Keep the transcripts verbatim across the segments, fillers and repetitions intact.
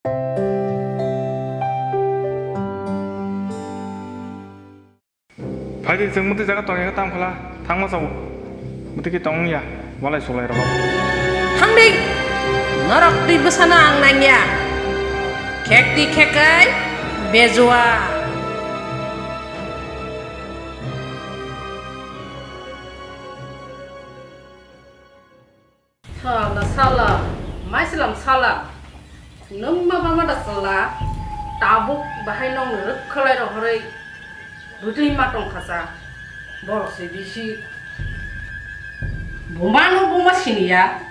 Phaidi, chwng mwtwi jaga tongya khe tamo khala thangma chao. Mwtwi khe tong wngya, walai sulai rok. Thangdi! Norok twi bwsano ang nangya. Khekti khekai bejua. Sala, sala, maislam sala, nwng ma ba ma da sala, tabuk bahai nwng rwkhalai rohorwi bwtwi ma tongkha sa, borok se bisi. Buma no buma siniya.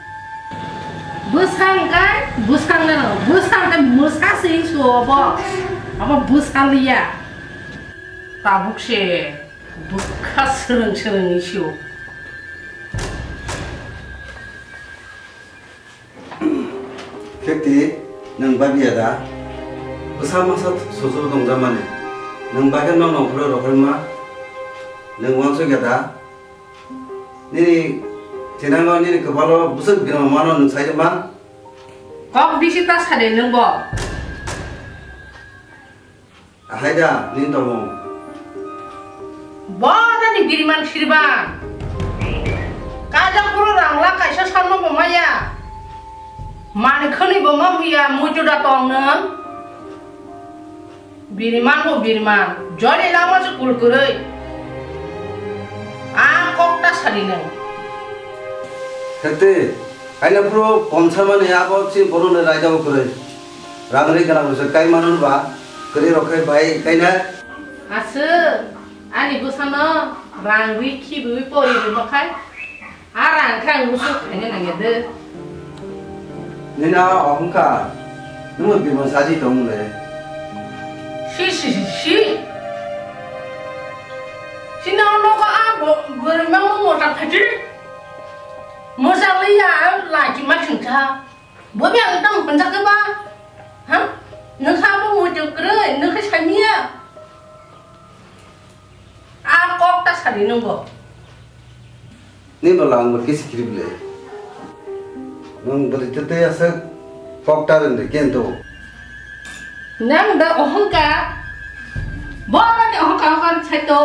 Bwsang kai, bwsang no, bwsang kai mwsa se isu obo, abo bwsang liya. Tabuk se. Bwkha swrwng swrwng ni sio. Khekti, nwng babiya da? Bwsa masa susu tongjakmani. Nwng bagwi no nongkhoro rohorma. Nwng uansukya da? Nini thinango nini kwpalo bwswk birma mano nwng saitongma? Kok bisi ta sade nwng bo. Ahai da, nini tongmung? Bo nani biriman sirban. Kaijak phuru rangla kaisa sanma bo maya. Mani khwnwi bo ma huya, muitu da tong nwng. Biriman bo biriman, joni lama se kul kwrwi. A kok ta sadi nwng. Hete, kaina phuru kom samani abo chini borokno raida bo kwrwi. Rang ri gwnang rwchap kai mano ba, kwrwi rok khe bai kaina. Aswk, ani bwsano rang ri khibiwi pori rwma khai, a rang khe ang musu khaina nangya de. Nini a ohongkha, nwng bimon saji tong le. Si, si, si, si. Sini nogo a bo, bwrwi mangmo mota phati. Mosa liya, laki ma thwngkha. Bo biyang tamo hwnjakhe ba? Ha? Nwkha abo muitu kwrwi, nwkha samiya? A kok ta sadi nwng bo. Ni bwla ang bo kisi kiri bwle. Nwng bwrwi tete aswk kok ta rwngde kento. Nwng da ohongka. Bo nani ohongka ohongka saito.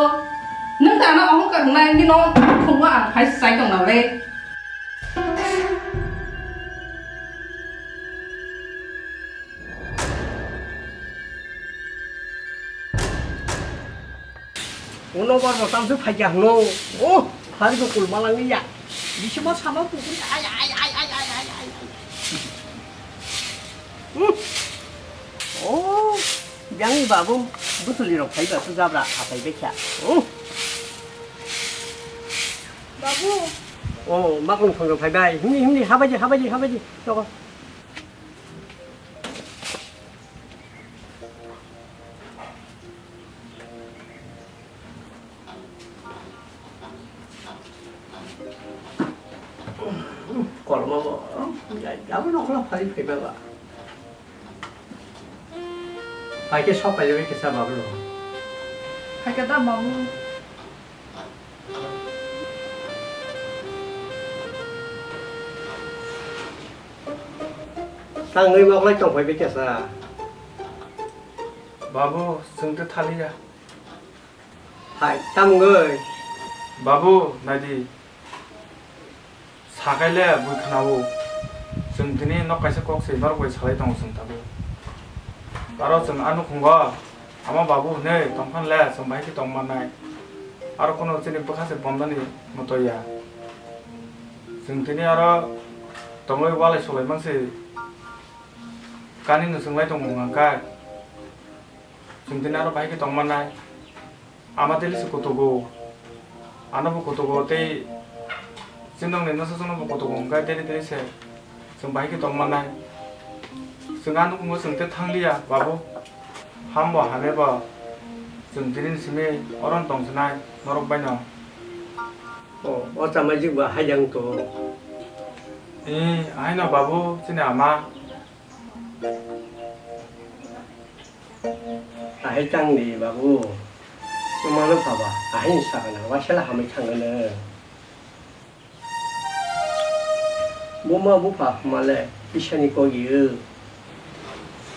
Nwng da ano ohongka wngnai nino khungwa ang hai sai tong nale. Uno bar bo tamsuk phaikya hwno. Oh, hari bo kulma langya. Bisima sama pukuri. Ai, ai, ai. Hmm. Oh, jangni babu butuli rok phaiba tu jabra apai bekha. Hmm. Babu. Oh, makung thong rok phaibai. Himni, himni, habaji, habaji, habaji. Toko. Kolmo bo, ya, ya, bo nokla phari phaiba ba. Pai ke sok pai kisa babu. Pai ke da babu. Tangwi moklai tongphai bikhe sa. Babu, chwng tei thaliya. Hai, tamgwi. Babu, naidi. Sakaile bui khwnao. Chwng tini nok kaisa kok se norok bai salai tongo chwng tabuk. Aro chwng a nukhungo. Ama babu hwnwi tongkhan le chwng bahai khe tong mannai. Aro kunu chini bwkha se bondoni mwtoi ya. Chwng tini aro tongwi walai solai mansi kani no chwng lai tongo hwnka khe. Chwng tini aro bahai khe tong mannai. Ama tei se kutugo. Ano bo kutugo tei chini nokni nasa chwngno bo kutugo hwnka khe tei tei se. Chwng bahai khe tong mannai. Chwng a nukhungo chwng tei thangliya, babu. Hambo hamya bo. Chwng tini simi oro tong sinai, norok bai no. O, o chamajik bo haijak to. E, ahai no babu, chini ama. Ahai tang di, babu. Chuma no phaba, ahai ni sakana, waisala hamai thangano. Buma bupha hwnmale kisani kok yo.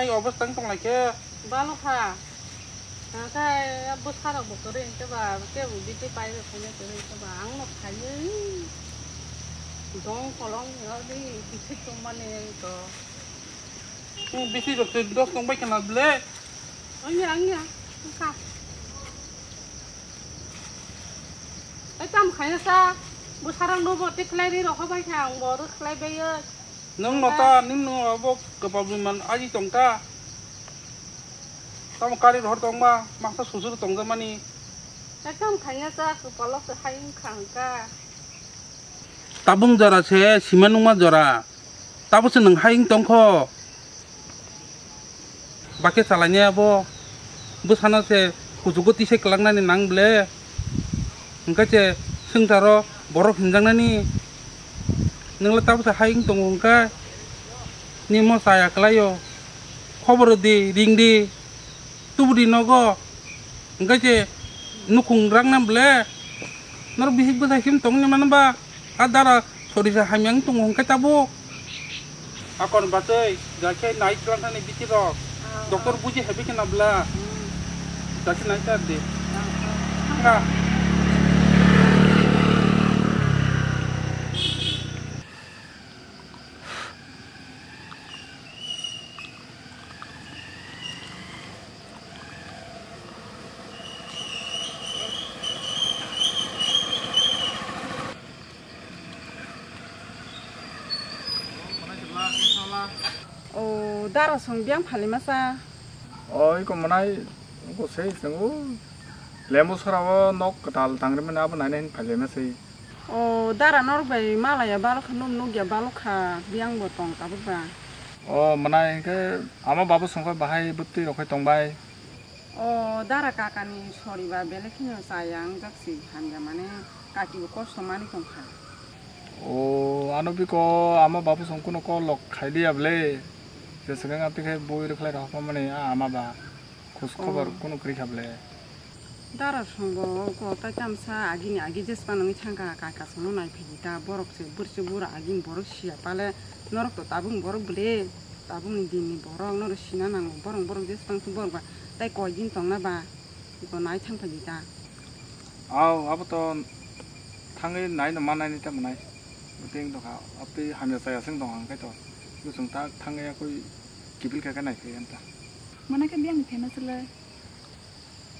hai obostha wng tong lai khe. Balo kha. Ang khe bwsarok bo kwrwi hwnkhe ba, kebo biti pai rw thangya kwrwi hwnkhe ba, ang no khaiwi dong kolong ni oro di kisi tongmani to. Nung bisi rok se dos tong bai khna ble. Ang ya, ang ya, ang kha. Ai tam khaina sa, bwsarang no bo te khlai ri rokha bai kha, ang bo rw khlai bai yo. Nung no ta, nung no abo kwpal bui man aji tong ta. Tamo kari rohor tong ba, masa susur tong ja mani. Ai tam khaina sa, kwpalo se hai wng kha ang kha. Tabung jora se sima nungma jora. Tabo se nwng hai wng tong kho. Bakhe chalainai abo. Bwsano se kuchugo tisai kwlangnani nang ble. Hwnkhe se swngcharo borok hinjaknani. Nwng le tabo se hai wng tongo hwnkhe. Nimo chaya kwlaio. Khobor di, ring di. Tubudi nogo. Hwnkhe se nukhung rakna ble. Norok bihik bwsai sim tongni mano ba. A dara sorisa hamya wng tongo hwnkhe tabuk. Akon bachai, jakhe nai twlang thani bitirok. Doctor buji hebi khna bla. Jakhe nai tar di. Nga. O dara song biang phali masa. O iko manai, iko sei chwngo. Lembu sora o nok kwtal tangri mani abo naina hin phali masa. O dara norok bai malaya balokha, num nukya balokha, biyang bo tong tabuk ba. O mwnai hinkhe ama babu songkha bahai bwtwi rok khai tongbai. O dara kakani sori ba belai kheno chaya wngjak si hamya mane kaki bo kosto mani tongkha. O Ano biko ama babu song kuno call lok khai liya ble. Je swkang atwi khai bui rwkhlai rw hapmani a ama ba. Khus khobor Oh. Kuno kwrwi kha ble. Dara song bo ko tai tamsa agini agi jespa nangwi thangkha kai kasongno nai phai ta borok se bwrwi se bura agini borok siya pale norok to tabuk borok ble tabukni dinni borok norok sina nango borok borok jespa borok ba tai koi din tongna ba. Iko nai thang phai ta. Aw, abo to thangwi nai no manai ni tamo nai. Bwtwi wng tongkha, abtwi hamya chaya se wng tong ang khe to. Bwswng ta thangwi yakui kiphil kha khe nai phai ta. Mana khe biyang ni phaima se le.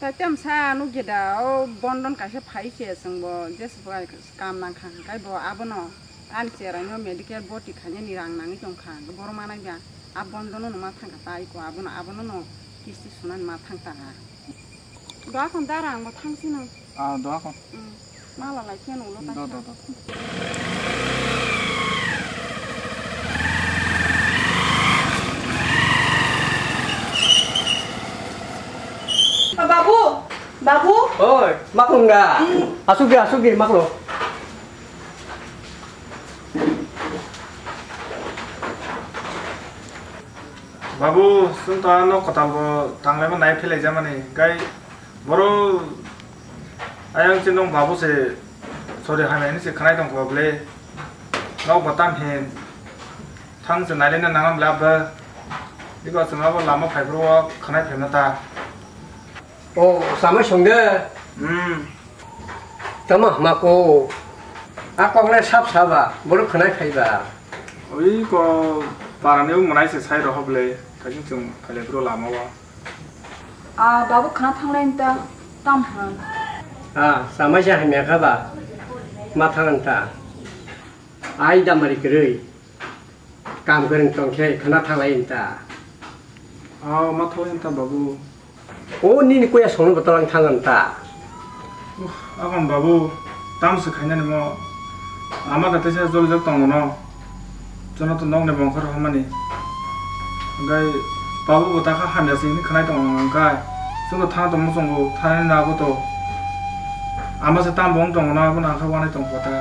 Ta tei amsa nukya da, o bondon kaisa phai se chwng bo je se bo kam nang kha hwnkhe bo abono ani cherai no medical boti khainani rang nangwi tong kha hwnkhe boro manai ba. A bondon no ma thang kha ta iko abono, abono no kisti sunani ma thang ta ha. Doa khon dara ang bo thang sino. Ah, doa khon. Hmm. Mala lai khe nunglo ta. Do, do, do. Ah, babu, babu. Oi, maklum da. Hmm. Asuk di, asuk di, maklum. Babu, chwng to ano kwtal bo tanglaima nai philai jamani. Gai boro ayang chini nong babu se sori hamya hinwi se khwnai tongkha ble. Nok bo tam hin thang se nailai na nangam ble abba. Iko chwng abo lama phai bro khwnai phaima ta. O, samai songde. Hmm. Tamo hama ko. A kok le sap saba, boro khwnai phaiba. Oi ko parani o mwnai se sai rohok le, kajing chwng khaile bro lama o. A babu khna thanglai nta tam han. A, samai se hamya kha ba. Ma thang nta. Ai damari kwrwi. Kam kwrwng tong khe khna thanglai nta. Aw, ma thanglai nta babu. O nini kuya songno botol ang thang nta. Akon babu, tam se khainani mo. Ama da teisa jolijak tong mano. Jono to nokni bongkhor hamani. Gai babu bo ta kha hamya se hini khnai tong ang kai. Chwng to thang tong muchungo, thanani na bo to. Ama se tam bong tong mano, abo na kha wanai tong kota.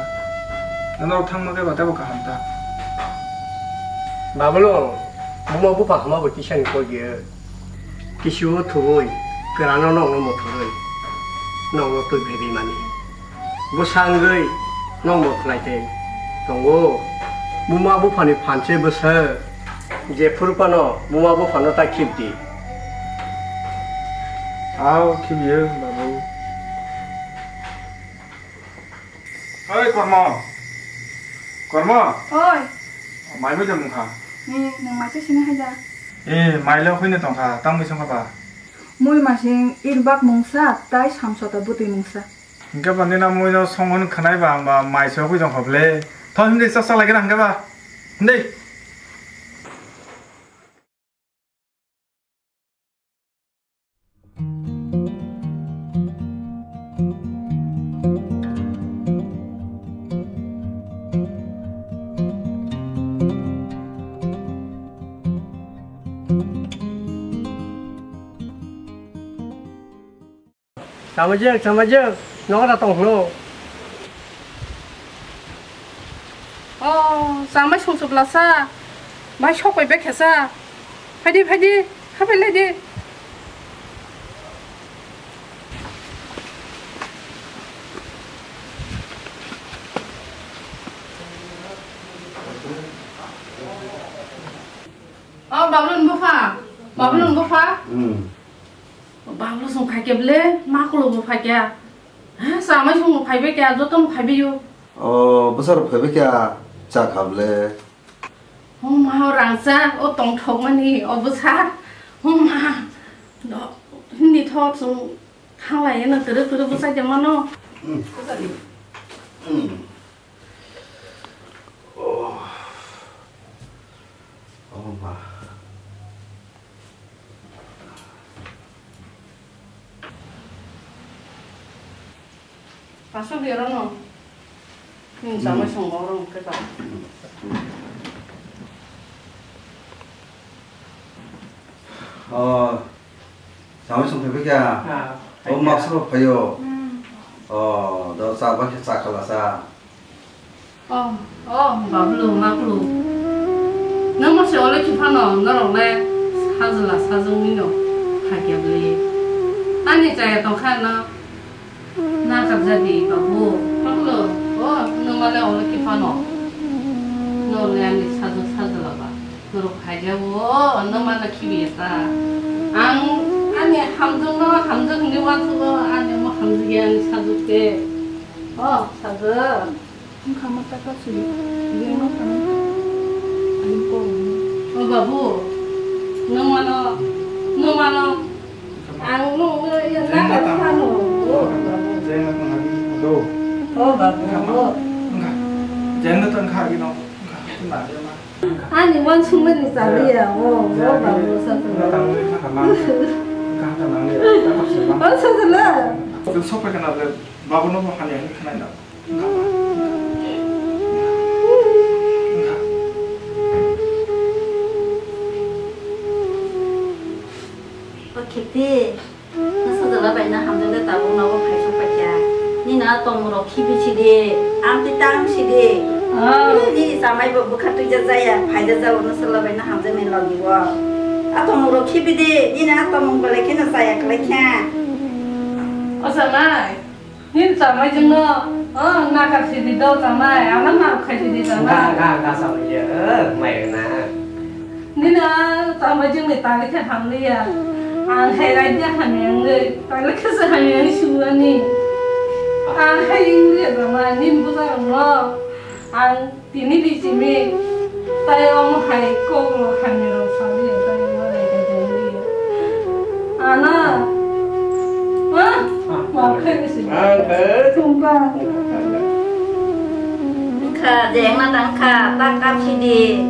Norok thangma khe ba tebo kaham ta. Babulo, buma bupha hama bo kisa ni koi ye. Kisi o thuwi, kwrano nokno mothorwi, nokno twi phaibi mani. Bwsa wngwi nokno khlai tei tongo. Buma buphani phan se bwsa, jephuru phano buma buphano ta khibdi. Ao khibiyo babu. Oi, Kormo. Kormo. Oi. Mai bai da mungkha. Ni, nang mai se sini hai da. Eh, mai lo khwini tongkha, tang bai songkha ba. Mui masing irbak mungsa, tai samsota bwtwi mungsa. Hingke ba nina mui no songon khwnai ba, ang ba mai so khwi tongkha ble. Thon hindi sa sa lagi na hingke ba. Hindi. Chamajang, chamajang, nogo da tong hwno. O, chamai songchuk lasa. Bai sok bai bekhe sa. Phaidi, phaidi, hapai lai di. O, Bablon bupha. Bablon bupha. Hmm. Babu song phai khe ble, ma kulo bo phai khe. Ha, chamai song bo phai bai khe, joto no phai bai o. O, bwsa rok phai bai khe, cha kha ble. O ma, o rangchak, o tong thok mani, o bwsa. O ma, do, hindi thok song thanglai no, turu turu bwsa de mano. Hmm. Hmm. Oh. Oh, ma. Pasok ya rono. Ning samai song borong ke ta. Oh. Samai song phai kya? Ha, oh, phai kya. Maksud phai yo. Hmm. Oh, do sa ba khe sa kala sa. Oh, oh, Bablu, Maklu. Nang mase ole kiphano norok le sajla sajwngni no hakya bli. Ani chaya tongkha na nakar jadi babu. Maklu, oh, nang male ole kiphano. Norok le ani sajwk sajla ba. Norok haijago, nang male khibiya ta. Ang ani hamjwk no hamjwk hwnwi uansukgo, ani mo hamjwk ya ani sajwk te. Oh, sajwk. Wngkha ma taka sui, biyang no thang. Ani kok. O babu, nwng mano, nwng mano. Ang nwng no iya na ka thano. O babu. Jeng na tang agi do. O babu. Wngkha ma, wngkha. Jeng na tang kha agi no. Wngkha, wngkha, wngkha. Ani uansukmani chaliya, o, o babu, wngkha, wngkha, wngkha. Wngkha, wngkha, wngkha. O sajwk le. Chwng sok phai khna le, babu no bo hamya hwnwi khna na. O Kheti, no sajwk le bai no hamjwk le tabuk nogo phaisok paikha. Nini a tongmung rok khibi sidi, amtwi tang sidi. Ah. Nini chamai bo bwkha twija jaya, phaija jao no sajwk le bai no hamjwk ni logi o. A tongmung rok khibi di, nini a tongmung belai kheno jaya kwlai kha. O chamai. Nini chamai jwngno, o, nakar sidi do chamai, ano ma khai sidi chamai. Ga, ga, ga, chamai ya, eh, mai na. Nini a chamai jwngni tali khe hamliya. Ang hai raida hamya wngwi, tali khe se hamya wngwi suwani. Ang hai wngwi chamai, nini bwsa rokno. Ang Tini ni simi tai omo hai kok rok hamya rok sali ya tai omo hai ka jengli ya. Ana. Ha? Ma khai ni simi. Ang khai. Tungka. Kha jeng na tang kha ta kap sidi.